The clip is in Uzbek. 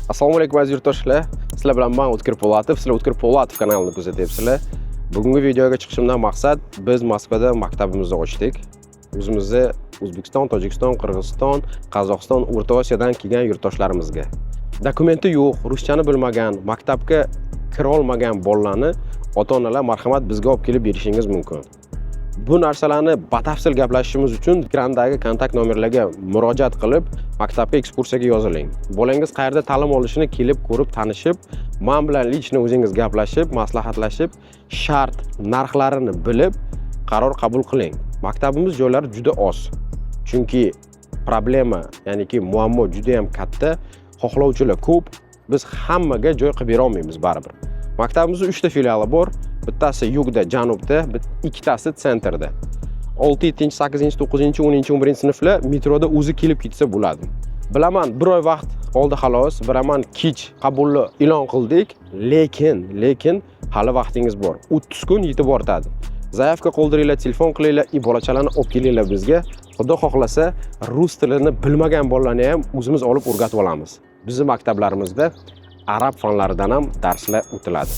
Assalomu alaykum, aziz yurtdoshlar. Sizlar bilan men, O'tkir Po'latov. Sizlar O'tkir Po'latov kanalini kuzatyapsizlar. Bugungi videoga chiqishimdan maqsad, biz Moskvada maktabimizni ochdik. O'zimizni O'zbekiston, Tojikiston, Qirg'iziston, Qozog'iston, O'rta Osiyodan kelgan yurtdoshlarimizga. Dokumenti yo'q, ruschani bilmagan, maktabga kira olmagan bolalarni ota-onalar marhamat bizga olib kelib berishingiz mumkin. Bu narsalarni batafsil gaplashishimiz uchun ekrandagi kontakt nomerlarga murojaat qilib, maktabga ekskursiyaga yoziling. Bolangiz qayerda ta'lim olishini kelib ko'rib, tanishib, man bilan лично o'zingiz gaplashib, maslahatlashib, shart, narxlarini bilib, qaror qabul qiling. Maktabimiz joylari juda oz. Chunki problema, ya'niki muammo juda ham katta, xohlovchilar ko'p. Biz hammaga joy qilib bera olmaymiz baribir. Maktabimizda 3 ta filiali bor. Bittasi юг da, janubda, ikkitasi центр da. 6, 7, 8, 9, 10, 11 sinflar metroda o'zi kelib ketsa bo'ladi. Bilaman, bir oy vaqt qoldi xolos, bilaman, kech qabulni e'lon qildik, lekin hali vaqtingiz bor. 30 kun yetib ortadi. Заявка qoldiringlar, telefon qilinglar, и bolachalarni olib kelinglar bizga. Xudo xohlasa, rus tilini bilmagan bolalarni ham o'zimiz olib o'rgatib olamiz. Bizning maktablarimizda arab fanlaridan ham darslar o'tiladi.